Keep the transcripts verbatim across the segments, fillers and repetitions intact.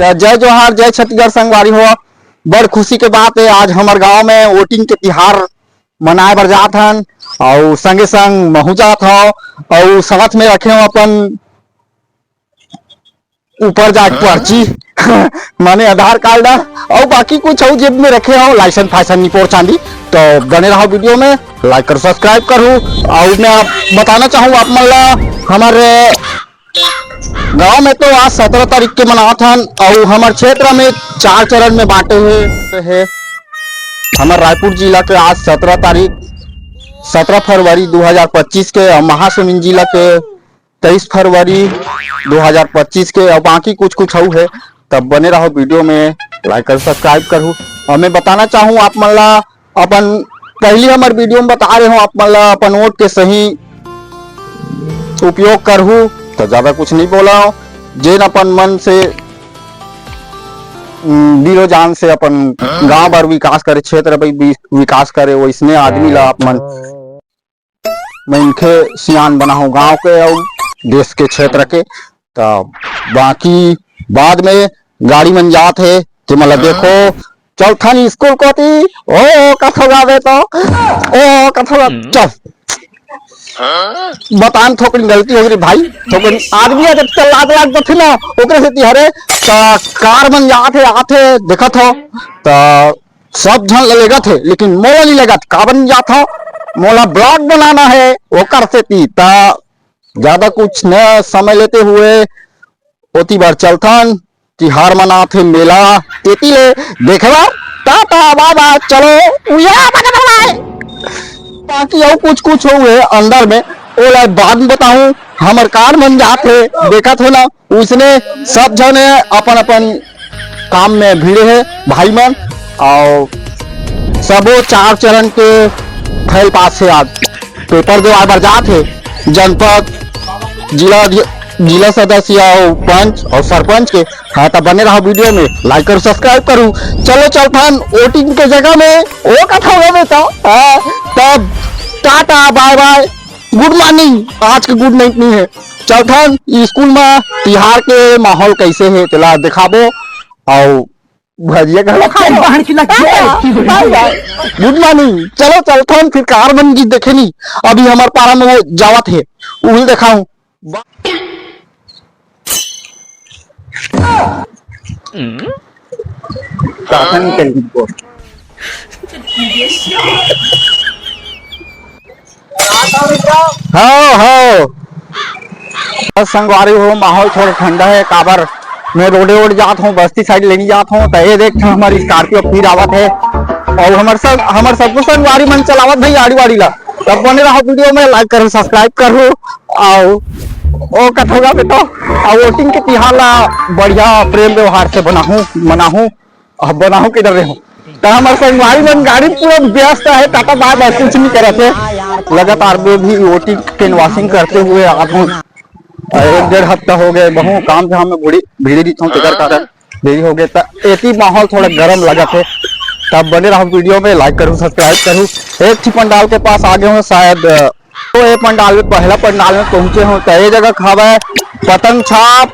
त जय जोहार, जय छत्तीसगढ़ संगवारी हो। बड़ खुशी के बात हे, आज हमर गांव में वोटिंग के तिहार मनाए बर जात हन, अउ संगे संग महू जात हव, अउ साथ में रखे हव अपन ऊपर जाके पर्ची माने आधार कार्ड, अउ बाकी कुछ अउ जेब में रखे हव, लाइसेंस फाइसेंस निपोर चांदी। तो बने रहो वीडियो में, लाइक करो, सब्सक्राइब करो। अउ मैं आप बताना चाहूँ आप मन ला, हमर गांव में तो आज सत्रह तारीख के मनात हन, अउ हमर क्षेत्र में चार चरण में बांटे हुए हे। हमर रायपुर जिला के आज सत्रह तारीख, सत्रह फरवरी दो हज़ार पच्चीस के, अउ महासमुंद जिला के तेईस फरवरी दो हज़ार पच्चीस के, अउ बाकी कुछ कुछ अउ हे। तब बने रहो वीडियो में, लाइक करो, सब्सक्राइब करो। अउ मैं बताना चाहूँ आप मन ला, अपन पहली हमर वीडियो में बता रहे हो आप मन ला, अपन वोट के सही उपयोग करहू, तो ज्यादा कुछ नहीं बोला। जेन अपन मन से, उम, दिलो जान से अपन गांव बर विकास करे, क्षेत्र बर वि-, विकास करे, वैसने आदमी ला आप मन मनखे सियान बनाहू गांव के अउ देश के क्षेत्र के। त बाकी बाद में गाड़ी मन जात हे, ते मन ला देखो, चलथन स्कूल कोती, ओ कथो गावे तो, ओ कथो गा-, चल। बतान थोकन गलती हो गई भाई, थोकन आदमी अगर चल लाग लाग जाथे ना, ओकरे सेती हरे, त कार मन जात हे, आत हे, देखत हो, त सब झन ल लेगत हे, लेकिन मोला नहीं लेगत, काबर नहीं जात हो, मोला ब्लॉग बनाना हे, ओकर सेती। त ज्यादा कुछ न समय लेते हुए ओती बर चलथन, तिहार मनाथे मेला, तेती ले देखे बर टाटा बाय बाय, चलो उया बाय बाय। बाकी अउ कुछ कुछ हुए अंदर में, ओला बाद में बताहूँ। हमर कार मन जात हे, देखत हो ना, उसने सब झन अपन अपन काम में भिड़े हे भाई मन, अउ सबो चार चरण के फैल पास हे। आज पेपर देवाए बर जात हे जनपद, जिला अधि-, जिला सदस्य अउ पंच अउ सरपंच के। हाँ, त बने रहो वीडियो में, लाइक करो, सब्सक्राइब करो। चलो चलथन वोटिंग के जगह में, ओ कथा होगा में तो, हाँ, तब टाटा बाय बाय, गुड मॉर्निंग। आज के गुड नाइट नहीं है। चलथन स्कूल में तिहार के माहौल कैसे है, तेला दिखाबो। अउ भजिया घलो खाबो। बाहर की लग गया। गुड मॉर्निंग। चलो चलथन फिर कार मन की देखे नी। अभी हमार पारा में वो जावत है, उहिल देखाऊं। हाँ, हाँ। बस संगवारी हो, माहौल थोड़ा ठंडा है, काबर मैं रोडे ओड जात हूँ, बस्ती साइड लेनी जात हूँ, तो ये देख हमर स्कॉर्पियो फिर आवत है। अउ हमर सब, हमर सबको संगवारी मन चलावत भाई आड़ी वाड़ी ला। तब बने रहो वीडियो में, लाइक करो, सब्सक्राइब करो, अउ ओ कथोगा बेटा, अउ वोटिंग के तिहार ला बढ़िया प्रेम व्यवहार से बनाहूँ, मनाहूँ। अब बनाहूँ किधर रहे हूँ, तो हमर संगवारी मन गाड़ी पूरा व्यस्त है, टाटा बाय बाय कुछ नहीं करत है। लगातार वो भी वोटिंग कैनवासिंग करते हुए आप हूँ, एक डेढ़ हफ्ता हो गए, बहुत काम धाम में भीड़ी, भीड़ी रही हूँ, तेकर कारण देरी हो गए। त एती माहौल थोड़ा गरम लगत है। तब बने रहो वीडियो में, लाइक करूँ, सब्सक्राइब करूँ। एक ठो पंडाल के पास आ गए हूँ शायद, अ, तो ये पंडाल में, पहला पंडाल में पहुंचे हूँ, तो ये जगह खावा है पतंग छाप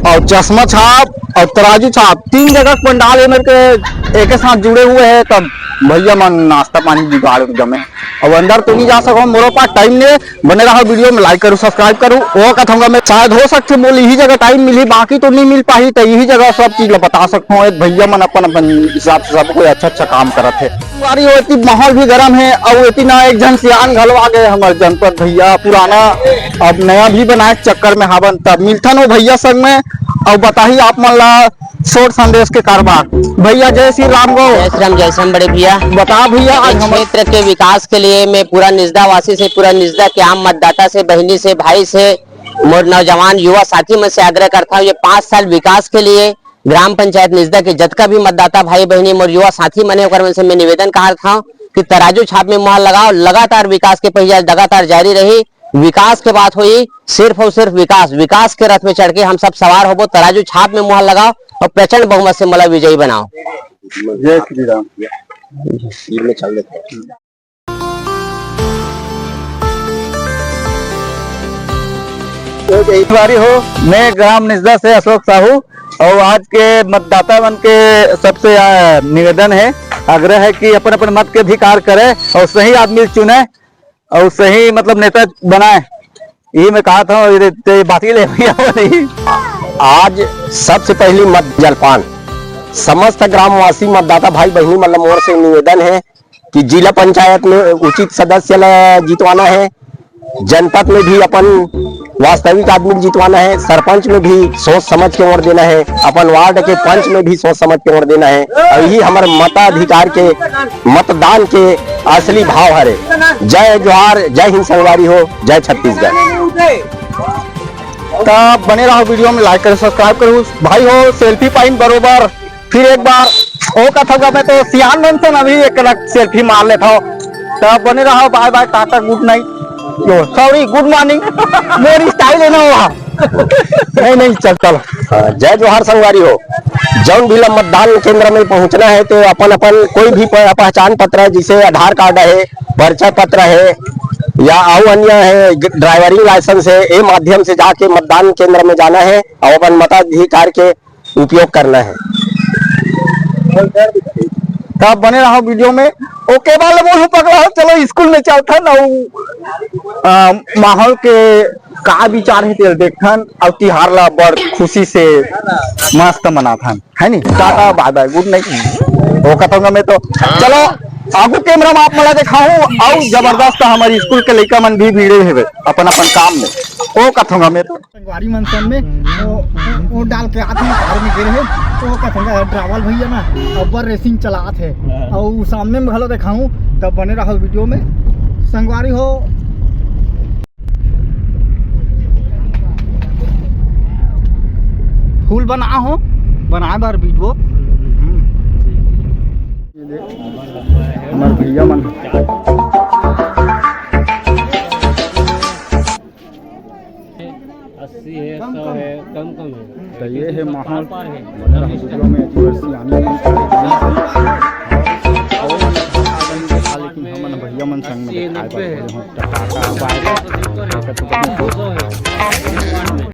अउ चश्मा छाप अउ तराजू छाप, तीन जगह के पंडाल ये मेरे के एक साथ जुड़े हुए हैं। तब भैया मन नाश्ता पानी जुगाड़ जमे, अब अंदर तो नहीं जा सको, मोरो पास टाइम नहीं। बने रहो वीडियो में, लाइक करो, सब्सक्राइब करो। वो कथंगा में शायद हो सकथे मोला यही जगह टाइम मिली, बाकी तो नहीं मिल पाही, तो यही जगह सब चीज ला बता सकता हूँ। एक भैया मन अपन अपन हिसाब से सब कोई अच्छा अच्छा काम करत है। संगवारी हो, एती माहौल भी गरम है, अउ एती ना एक झन सियान घलो आ गए, हमर जनपद भैया पुराना, अब नया भी बनाए के चक्कर में हावन। तब मिलथन वो भैया संग में, अउ बताही आप मन ला छोट संदेश के कारबार। भैया जय श्री राम गो। जय श्री राम, जय श्री राम बड़े भैया। बता भैया, आज हमर क्षेत्र के विकास के लिए मैं पूरा निजदा वासी से, पूरा निजदा के आम मतदाता से, बहिनी से, भाई से, मोर नौजवान युवा साथी मन से आग्रह करता हूँ, ये पाँच साल विकास के लिए ग्राम पंचायत निजदा के जतका भी मतदाता भाई बहिनी, मोर युवा साथी मन हे, ओकर मन से मैं निवेदन करत हूँ कि तराजू छाप में मुहर लगाओ। लगातार विकास के पहिया लगातार जारी रही। विकास के बात होई, सिर्फ अउ सिर्फ विकास। विकास के रथ में चढ़ के हम सब सवार होबो। तराजू छाप में मुहर लगाओ अउ प्रचंड बहुमत से मोला विजयी बनाओ। जय श्री राम। संगवारी हो, मैं ग्राम निजदा से अशोक साहू। अउ आज के मतदाता मन के सबसे, आ, निवेदन हे, आग्रह हे कि अपन-अपन मत के अधिकार करे अउ सही आदमी चुने अउ सही, मतलब, नेता बनाए। इही मैं कहत हंव, ये ते बात ही ले भैया, वो नहीं। आज सबसे पहली मत जलपान। समस्त ग्रामवासी मतदाता भाई बहिनी मन ला मोर से निवेदन हे कि जिला पंचायत में उचित सदस्य ला जितवाना हे, जनपद में भी अपन वास्तविक आदमी ला जितवाना हे, सरपंच में भी सोच समझ के वोट देना हे, अपन वार्ड के पंच में भी सोच समझ के वोट देना हे। अउ यही हमर मताधिकार के, मतदान के असली भाव हरे। जय जोहार, जय हिंद संगवारी हो, जय छत्तीसगढ़। त बने रहो वीडियो में, like करो, subscribe करो भाई हो। सेल्फी पाइन बरोबर फिर एक बार ओ कथौं गा मैं तो सियान मन सन अभी एक रख सेल्फी मार लेथंव। त बने रहो, bye bye, Tata, good night, यो, sorry, good morning, मोर style हे ना वो। नहीं, नहीं, चल, चल। हाँ, जय जोहार संगवारी हो। जउन भी ला मतदान केंद्र में पहुंचना हे तो अपन अपन कोई भी प-, पहचान पत्र हे, जइसे आधार कार्ड हे, परिचय पत्र हे या अउ अन्य हे, ग-, driving license हे, ए माध्यम से जाके मतदान केंद्र में जाना हे अउ अपन मताधिकार के उपयोग करना हे। त बने रहो वीडियो में। OK, बाल बोलहूं पगला हो, चलो स्कूल में चलथन अउ, अ, माहौल के का विचार हे तेल देखथन अउ तिहार ला बड़ खुशी से मस्त मनाथन, है नी? Tata, bye bye, good night। ओ कथौं गा मैं तो, चलो आगू कैमरा में आप मन ला देखाहूं अउ जबरदस्त हमर स्कूल के लइका मन भी भिड़े हेवे अपन अपन काम में। ओ कथौं गा मैं तो। संगवारी मन सन में वो, वो डाल के आत हे, घर में गिरे हे, तो वो कहत हे, "ड्राइवर भैया ना, अब्बड़ रेसिंग चलात हे।" हाँ। अउ सामने में घलो देखाहूं, तब बने रहो वीडियो में। संगवारी हो, फूल बना हो, बनाए बर वीडियो। हम्म। हमर भैया मन। अस्सी हे, सौ हे, कम कम हे। त ये हे माहौल। पार हे। मतलब वीडियो में आदिवासी आने में लेकिन हमन भैया मन संग में अस्सी, दिखाए नब्बे बर हे। बोले हों, टाटा, बाय बाय। दो सौ हे।